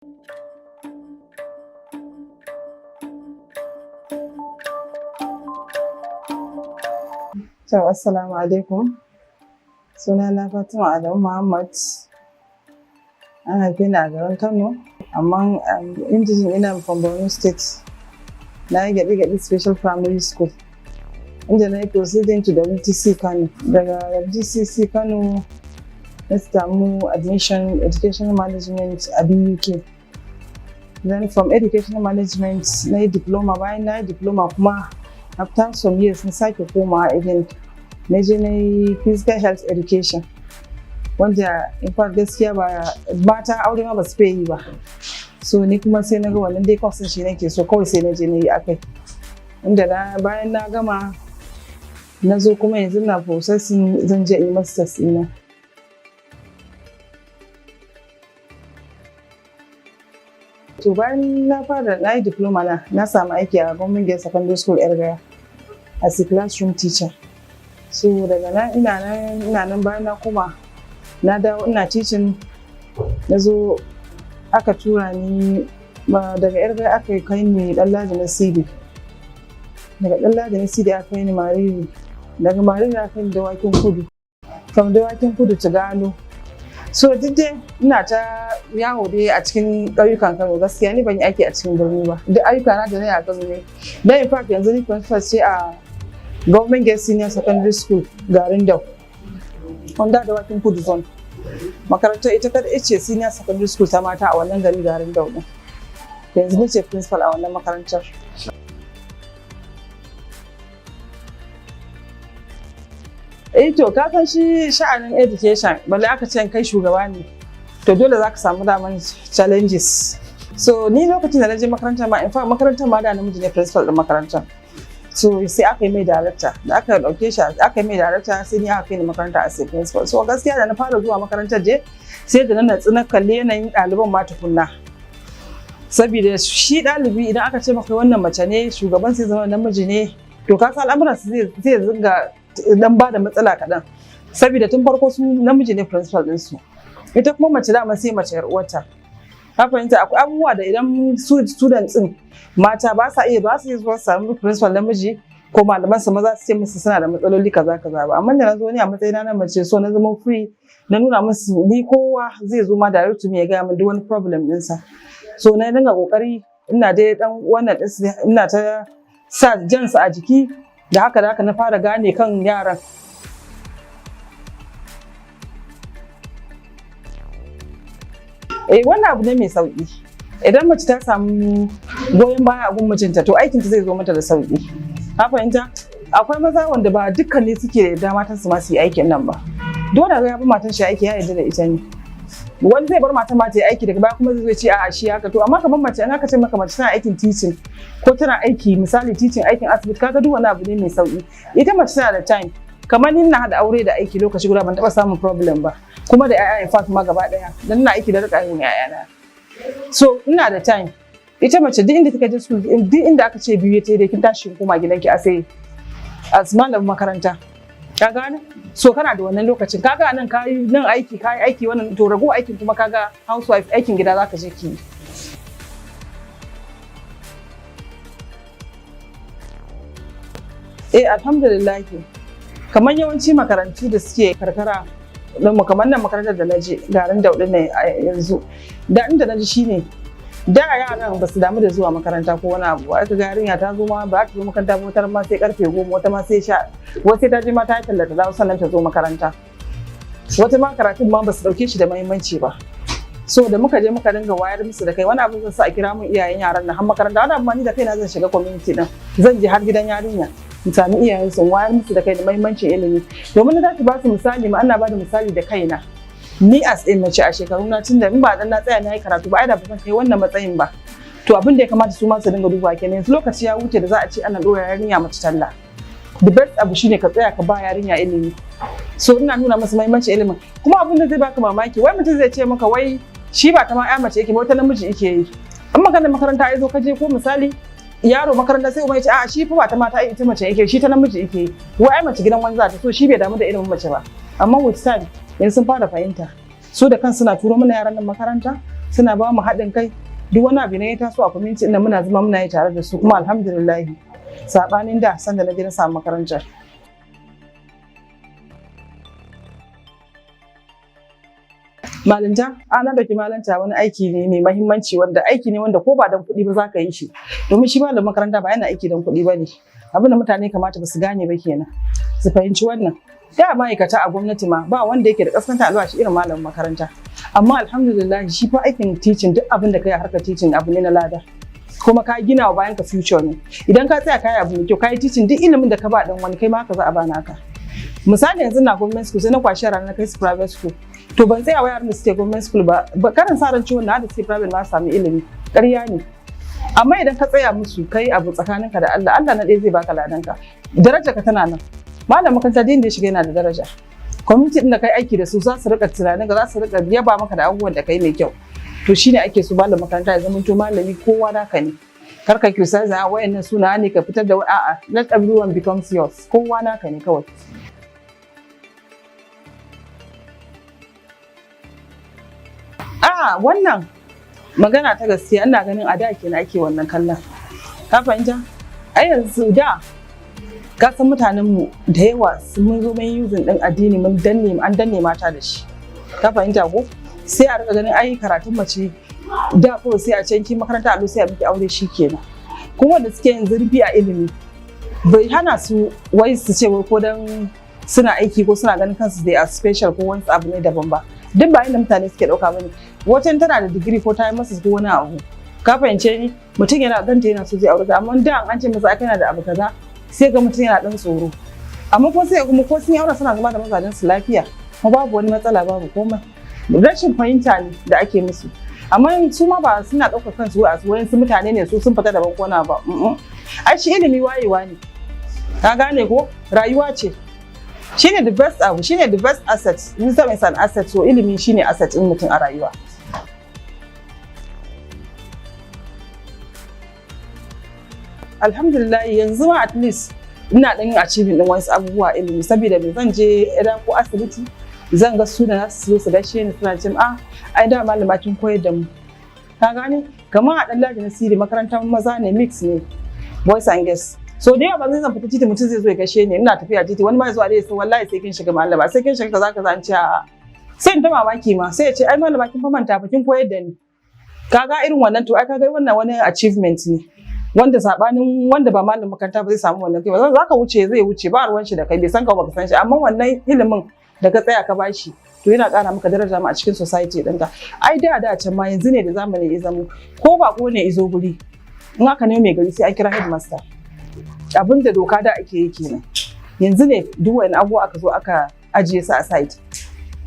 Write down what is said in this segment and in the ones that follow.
To, assalamu alaikum. Sunana Fatima Adamu Muhammad. An haife ni a garin Kano, amma indigene ina from Borno State. Na yi Gyaɗi-Gyaɗi Special Primary School, inda na yi proceeding to WTC Kano. Daga WTC Kano na samu admission Educational Management a BUK. Then from Educational Management na yi diploma. Bayan na yi diploma kuma, after some years na sake komawa again, na je na yi Physical Health Education, wanda in fact gaskiya ba mata aure ma ba su fiye yi ba. So ni kuma sai na ga wannan dai course shi nake so, kawai sai na je na yi akai, inda na bayan na gama na zo kuma yanzu na processing zan je in yi masters ɗina. To, bayan na fara na yi diploma, na samu aiki a Government Girls Secondary School Yar as a classroom teacher. So daga nan ina nan, bayan na koma na dawo ina teaching, na zo aka tura ni daga Yar aka kai ni Ɗanladi na Sidi. Daga Ɗanladi na Sidi aka kai ni Mariri. Daga Mariri aka kai ni Dawakin Kudu. From Dawakin Kudu to Gano. So duk dai ina ta yawo dai a cikin ƙauyukan Kano. Gaskiya ni ban yi aiki a cikin birni ba. Duk ayyuka na da na yi a Kano ne. Dan in fact yanzu ni principal ce a Government Girls Senior Secondary School, Garin Dau, under Dawakin Kudu Zone. Makarantar ita kaɗai ce senior secondary school ta mata a wannan gari, Garin Dau ɗin. Yanzu ni ce principal a wannan makarantar. Eh, to, ka san shi sha'anin education, balle aka ce kai shugaba ne, to dole za ka samu daman challenges. So ni lokacin da na je makarantar ma, in fact makarantar ma da namiji ne principal din makarantar. So sai aka yi mai director. Da aka dauke shi aka yi mai director, sai ni aka kai ni makaranta as a principal. So gaskiya da na fara zuwa makarantar je, sai da na natsu na kalli yanayin ɗaliban ma tukunna, saboda shi ɗalibi idan aka ce maka wannan mace ne shugaban, sai zama namiji ne, to ka san al'amuran su zai zinga dan ba da matsala kaɗan, saboda tun farko su namiji ne principal ɗinsu, ita kuma mace dama sai mace yar uwarta. Ka fahimta, akwai abubuwa da idan su students din mata ba sa iya ba su iya zuwa su samu principal namiji ko malaman su maza su ce musu suna da matsaloli kaza kaza ba. Amma da na zo ni a matsayina na mace, so na zama free, na nuna musu ni kowa zai zo ma direct to me ya gaya min duk wani problem ɗinsa. So na dinga kokari ina dai dan wannan ina ta sa jansu a jiki, da haka da haka na fara gane kan yaran. Eh, wannan abu ne mai sauki. Idan mace ta samu goyon baya a gun mijinta, to aikinta zai zo mata da sauki. Ka fahimta, akwai maza wanda ba dukkan ne suke da matan su ma su yi aikin nan ba. Dole ya bi matan shi aiki, ya yarda da ita ne. Wani zai bar matan ma ta yi aiki, daga baya kuma zai ce a'a, shi haka. To, amma kamar mace, in aka ce maka mace tana aikin teaching ko tana aiki, misali teaching, aikin asibiti, kaga duk wani abu ne mai sauki. Ita mace tana da time. Kamar ni na hada aure da aiki lokaci guda, ban taba samun problem ba, kuma da 'ya'ya in fact ma gaba daya, dan ina aiki da rika yin 'ya'yana, so ina da time. Ita mace duk inda kika je school, duk inda aka ce 2 ta dai kin tashi kin koma gidanki a sai as malamin makaranta, ka gane? So kana da wannan lokacin. Kaga nan kayi nan aiki, kayi aiki wannan, to rago aikin kuma kaga housewife, aikin gida zaka je ki yi. Eh, alhamdulillah, kamar yawanci makarantu da suke karkara don kamar nan makarantar da na je, Garin Dauɗi ne a yanzu, da inda na ji shine da yaran ba su damu da zuwa makaranta ko wani abu. Aka ga yarinya ta zo ma ba ta zo makaranta ba, wata ma sai karfe 10, wata ma sai 10, wata sai ta je ma ta yi tallata dawo sannan ta zo makaranta. Wata ma karatun ma ba su dauke shi da muhimmanci ba. So da muka je muka dinga wayar musu da kai, wani abu zan sa a kira mun iyayen yaran nan har makaranta, wani abu ma ni da kaina zan shiga community din, zan je har gidan yarinya in sami iyayen su, wayar musu da kai da muhimmancin ilimi. Domin na tashi ba su misali ma, ana ba da misali da kaina ni as a mace a shekaru na, tunda in ba dan na tsaya na yi karatu ba, ai da ba zan kai wannan matsayin ba. To, abin da ya kamata su ma su dinga duba kenan. Yanzu lokaci ya wuce da za a ce ana dora yarinya mace talla. The best abu shine ka tsaya ka ba yarinya ilimi. So ina nuna musu muhimmancin ilimin. Kuma abin da zai baka mamaki, wai mutum zai ce maka wai shi ba ta ma ya mace yake ba, wata namiji yake yi. In maganar makaranta ai zo ka je ko misali yaro makaranta, sai uba ya ce a'a, shi fa ba ta mata ita mace yake, shi ta namiji yake yi. Wai ai mace gidan wani za ta, so shi bai damu da ilimin mace ba. Amma with time yanzu sun fara fahimta, su da kansu suna turo mana yaran nan makaranta. Suna ba mu haɗin kai. Duk wani abu ne ya taso a community inda muna zama muna yi tare da su, kuma alhamdulillah, saɓanin da sanda na je na samu makarantar. Malinta, a na dauki malanta wani aiki ne mai mahimmanci, wanda aiki ne wanda ko ba dan kuɗi ba za ka yi shi, domin shi malamin makaranta ba yana aiki dan kuɗi ba ne. Abin da mutane kamata ba su gane ba kenan, su fahimci wannan. Da ma'aikata a gwamnati ma ba wanda yake da kaskanta albashi irin malamin makaranta, amma alhamdulillah, shi fa aikin teaching, duk abin da kai a harkar teaching abu ne na lada, kuma ka gina wa bayan ka future ne. Idan ka tsaya kai abu mai kyau, kai teaching, duk ilimin da ka ba dan wani, kai ma haka za a ba naka. Misali, yanzu na government school, sai na kwashi yara na kai su private school. To, ban tsaya wa yaran da suke government school ba karin sa ran ciwon na da suke private ma sami ilimi, ƙarya ne. Amma idan ka tsaya musu, kai abu tsakaninka da Allah, Allah na ɗaya zai baka ladanka, daraja ka tana nan. Malam makaranta din da ya shiga yana da daraja. Community din da kai aiki da su za su rika tunanin ka, za su rika yaba maka da abubuwan da kai mai kyau. To, shine ake so malam makaranta ya zama to malami kowa naka ne. Kar ka criticize a wayannan suna ne ka fitar da, a'a, let everyone becomes yours. Kowa naka ne kawai. A wannan magana ta gaskiya, ina ganin a da kenan ake wannan kallon, ka fahimta? Ai yanzu da ka san mutanen mu da yawa mun zo mun using din addini, mun danne, an danne mata da shi, ka fahimta ko? Sai a rika ganin ai karatun mace da ko sai a can ki makaranta allo, sai a miki aure kenan. Kuma wanda suke yin zurfi a ilimi bai hana su wai su ce wai ko dan suna aiki ko suna ganin kansu they are special ko wani abu ne daban ba. Duk ba inda mutane suke dauka bane. Wata tana da digiri ko ta yi masa ko wani abu, ka fahimce ni, mutum yana ganta yana so zai aure ta. Amma da an ce masa ai kana da abu kaza, sai ga mutum yana dan tsoro. Amma ko sai kuma ko sun yi aure, suna zama da mazajen su lafiya, kuma babu wani matsala, babu komai. Rashin fahimta ne da ake musu. Amma su ma ba suna ɗaukar kansu a wayansu mutane ne su sun fita daban kona ba. Ai shi ilimi wayewa ne, ka gane ko? Rayuwa ce. Shine the best abu, shine the best asset. Wisdom is an asset, so ilimi shine asset din mutum a rayuwa. Alhamdulillah, yanzu ma at least ina ɗan yin achieving din wasu abubuwa ilimi, saboda me? Zan je idan ko asibiti, zan ga su da su zo su gaishe ni, suna ce, "Ah, ai da malama kin koyar da mu." Ka gane? Kamar a ɗan na siri, makarantar maza ne, mix ne, boys and girls. So da yawa ba zan fita titi, mutum zai zo ya gaishe ni. Ina tafiya titi, wani ma ya zo a dai sai, "Wallahi sai kin shiga malama, sai kin shiga kaza kaza." An ce a'a, sai in ta mamaki ma. Sai ya ce, "Ai malama, kin fa manta fa kin koyar da ni." Kaga irin wannan, to ai kaga wannan wani achievement ne wanda sabanin wanda ba malamin makaranta ba zai samu wannan. Kai ba za ka wuce, zai wuce, ba ruwan shi da kai, bai san ka ba, ka san shi. Amma wannan ilimin da ka tsaya ka bashi, to yana ƙara maka daraja ma a cikin society ɗinka. Ai da da can ma, yanzu ne da zamani ya zamo ko bako ne izo guri, in aka nemi mai gari sai an kira headmaster. Abin da doka da ake yi kenan. Yanzu ne duk wani abubuwa aka zo aka ajiye su a site,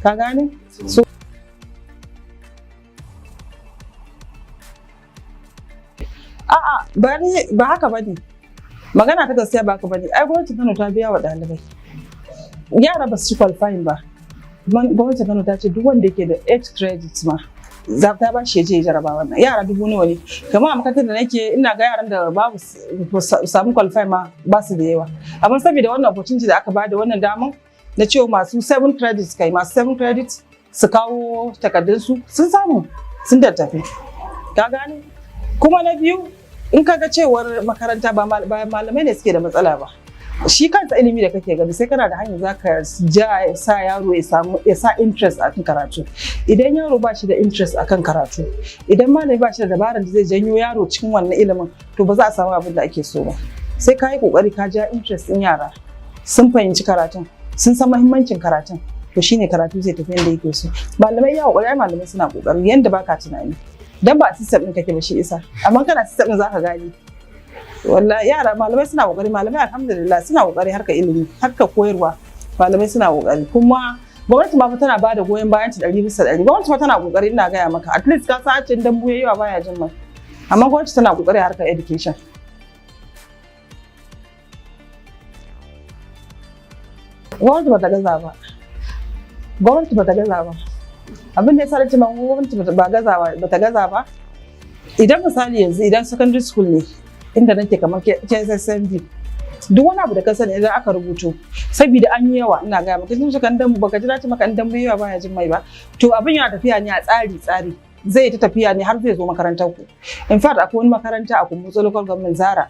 ka gane? So a'a, ba haka bane. Magana ta gaskiya, ba haka bane. Ai gwamnatin Kano ta biya wa ɗalibai. Yara ba su ci qualifying ba, gwamnatin Kano ta ce duk wanda yake da 8 credits ma za ta ba shi ya je ya jaraba. Wannan yara dubu nawa ne? Kamar a makarantar da nake, ina ga yaran da babu samu qualify ma ba su da yawa. Amma saboda wannan opportunity da aka ba da, wannan daman na cewa masu 7 credits, kai masu 7 credits su kawo takardun su, sun samu sun da tafi, ka gane? Kuma na biyu, in ka ga cewar makaranta ba malamai ne suke da matsala ba, shi kansa ilimi da kake gani, sai kana da hanyar zaka ja sa yaro ya samu ya sa interest a kan karatu. Idan yaro ba shi da interest akan karatu, idan malami ba shi da dabarar da zai janyo yaro cikin wannan ilimin, to ba za a samu abin da ake so ba. Sai ka yi kokari ka ja interest din yara, sun fahimci karatun, sun san muhimmancin karatun, to shine karatu zai tafi yadda yake so. Malamai ya kokari, ai malamai suna kokari yanda baka tunani, dan ba a system din kake ba shi isa. Amma kana system din zaka gane. Wallahi yara, malamai suna kokari. Malamai alhamdulillah suna kokari. Harka ilimi, harka koyarwa, malamai suna kokari. Kuma gwamnati ma fa tana ba da goyon bayan ta 100%. Gwamnati ma tana kokari, ina gaya maka. At least ka san cin dambu yayi yawa baya jin mai, amma gwamnati tana kokari a harkar education. Gwamnati bata gaza ba, gwamnati bata gaza ba. Abin da ya sa na ce ma gwamnati ba gaza ba, bata gaza ba, idan misali yanzu idan secondary school ne inda nake, kamar KSSMB, duk wani abu da ka sani idan aka rubuto, saboda an yi yawa, ina gaya maka, tun kan dambu, baka ji na ce maka in dambu yawa baya jin mai ba? To, abin yana tafiya ne a tsari tsari. Zai ta tafiya ne har zai zo makarantar ku. In fact, akwai wani makaranta a Kumbotso Local Government, Zara.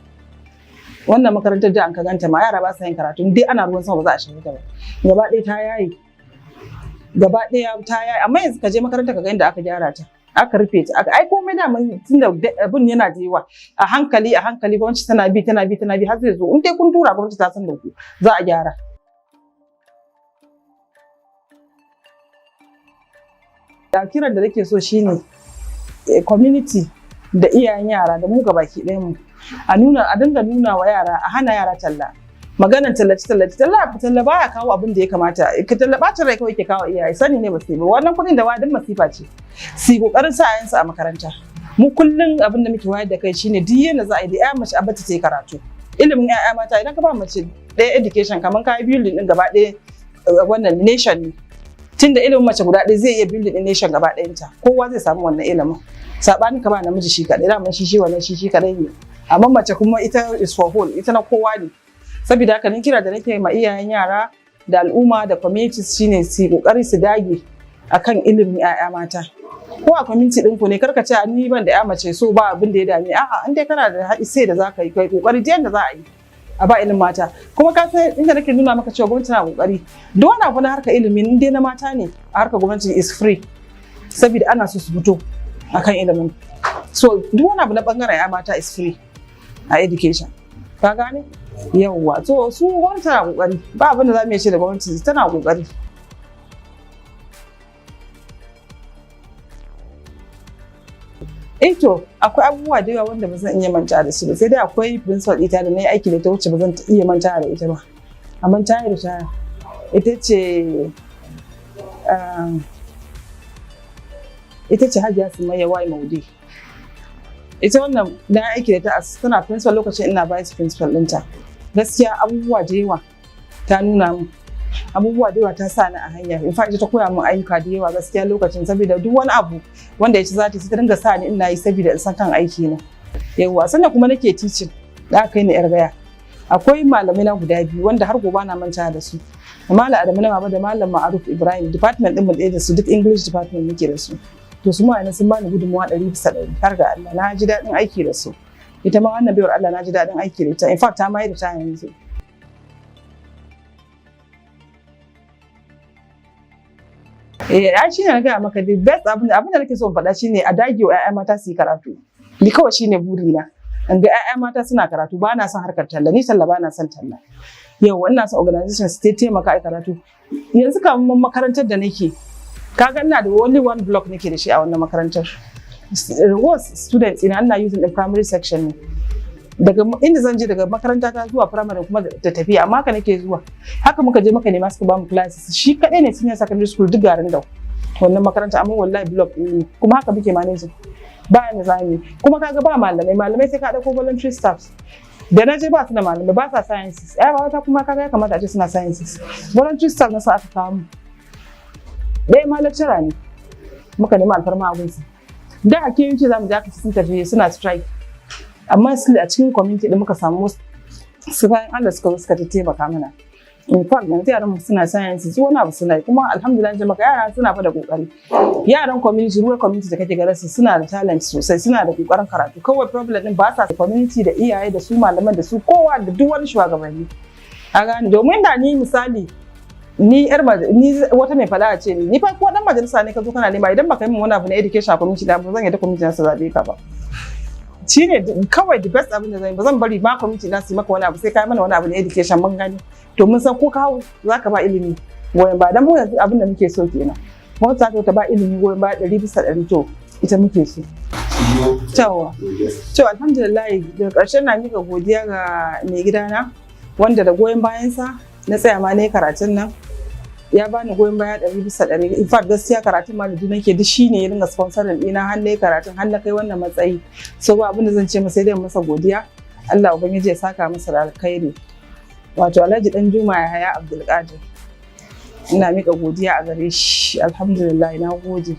Wannan makarantar da an ka ganta ma, yara ba sa yin karatu. Dai ana ruwan sama, ba za a shiga ta ba. Gaba ɗaya ta yaye, gaba ɗaya ta yaye. Amma yanzu ka je makaranta ka ga inda aka gyara ta, aka rufe ta, aka ai komai. Da tunda abin yana da yawa, a hankali a hankali gwamnati tana bi, tana bi, tana bi, har zai zo. In dai kun tura, gwamnati ta san da ku, za a gyara. Da kiran da nake so shine community da iyayen yara da mu gabaki ɗayan mu, a nuna, a dinga nuna wa yara, a hana yara talla. Maganan tallace tallace, talla talla baya kawo abin da ya kamata. Ka talla, bacin rai kawai ke kawo. Iyaye sani ne ba su yi ba. Wannan kuɗin da wadin masifa ce. Su yi kokarin sa 'ya'yansu a makaranta. Mu kullum abin da muke wayar da kai shine duk yanda za a yi da 'ya mace, a bata ta yi karatu. Ilimin 'ya'ya mata, idan ka ba mace ɗaya education, kamar ka yi building din gaba ɗaya wannan nation ne, tunda ilimin mace guda ɗaya zai iya building din nation gaba ɗayanta. Kowa zai samu wannan ilimin, saɓanin ka ba namiji shi kaɗai. Daman shi wannan shi kaɗai ne. Amma mace kuma ita is for whole, ita na kowa ne. Saboda haka ni kira da nake ma iyayen yara da al'umma da communities shine su yi kokari su dage akan ilimin 'ya'ya mata. Ko a community ɗinku ne, karka ce ni ban da 'ya mace, so ba abin da ya dame. A'a, in dai kana da haɗi sai da zaka yi, kai kokari duk yanda za a yi a ba ilimin mata. Kuma ka san inda nake nuna maka cewa gwamnati tana kokari, duk wani abu na harkar ilimi, in dai na mata ne, a harkar gwamnati is free, saboda ana so su fito akan ilimin. So duk wani abu na bangaren 'ya mata is free a education, ka gane? Yawwa, so su gwamnati tana kokari. Ba abin da za mu iya ce da gwamnati, tana kokari. Eh to, akwai abubuwa da yawa wanda ba zan iya manta da su ba, sai dai akwai principal ita da na yi aiki da ta wuce ba zan iya manta da ita ba, amma ta yi ritaya. Ita ce Hajiya Sumayya Y Maude. Ita wannan na aiki da ta tana principal, lokacin ina vice principal ɗinta. Gaskiya abubuwa da yawa ta nuna min, abubuwa da yawa ta sa ni a hanya. In fact, ita ta koya min ayyuka da yawa gaskiya lokacin, saboda duk wani abu wanda ya ci za ta ta dinga sa ni ina yi, saboda in san kan aiki na. Yawwa, sannan kuma nake teaching da aka kai ni yar gaya. Akwai malamai na guda biyu wanda har gobe na manta da su, Malam Adamu na Baba da Malam Ma'aruf Ibrahim. Department din mu ɗaya da su, duk English department muke da su. To su ma sun bani gudunmawa 100%. Har ga Allah, na ji daɗin aiki da su. Ita ma wannan baiwar Allah, na ji daɗin aiki da ita. In fact, ta ma yi da ta yanzu. Eh, ai shine na gaya maka, the best abin da nake so in faɗa shine a dage wa 'ya'ya mata su yi karatu. Ni kawai shine burina. In ga 'ya'ya mata suna karatu. Ba na son harkar talla, ni talla ba na son talla. Yau ina son organization su taimaka a karatu. Yanzu kamar makarantar da nake, kaga ina da only one block nake da shi a wannan makarantar. Was students ina using the primary section ne. Daga inda zan je, daga makaranta ta zuwa primary kuma da tafiya, amma haka nake zuwa. Haka muka je muka nema suka bamu classes. Shi kadai ne senior secondary school duk garin da wannan makaranta, amma wallahi block ne, kuma haka muke managing, ba yanda za mu yi. Kuma kaga ba malamai, malamai sai ka dauko voluntary staffs. Da na je, ba su da malamai, ba sa sciences. Ai ba wata kuma kaga ya kamata a ce suna sciences. Voluntary staff na sa aka kawo mu, ɗaya ma lecturer ne, muka nemi alfarma a gunsa. Da a KUT za mu je, aka sun tafi suna strike, amma still a cikin community din muka samu su bayan Allah suka zo suka taimaka mana. In fact, yanzu yaran mu suna science, su wani abu suna yi. Kuma alhamdulillah, maka yara suna fa da kokari. Yaran community, rural community da kake ganin su, suna da talent sosai, suna da kokarin karatu. Kawai problem din ba sa community da iyaye da su malaman da su kowa da duk wani shugabanni a gane. Domin da ni misali, ni yar ni wata mai fada a ce ni fa ko dan majalisa ne ka zo kana nema, idan baka yi min wani abu na education community da ba zan yadda community na su zabe ka ba. Shine kawai the best abin da zan yi. Ba zan bari ma community na su maka wani abu sai kai mana wani abu na education mun gani. To mun san ko ka hau zaka ba ilimi goyon ba dan mu yanzu abin da muke so kenan, gwamnati ta ba ilimi goyon ba 100%. To ita muke so. To alhamdulillah, daga ƙarshen na mika godiya ga mai gidana wanda da goyon bayansa na tsaya ma na yi karatun nan. Ya bani goyon baya 100%. In fact, gaskiya karatun ma da duk nake, duk shine ya dinga sponsoring ɗina har na yi karatun, har na kai wannan matsayi. So ba abin da zan ce masa sai dai masa godiya. Allah ubangiji ya saka masa da alkhairi. Wato Alhaji Danjuma Yahaya Abdulkadir, ina mika godiya a gare shi. Alhamdulillah, na gode.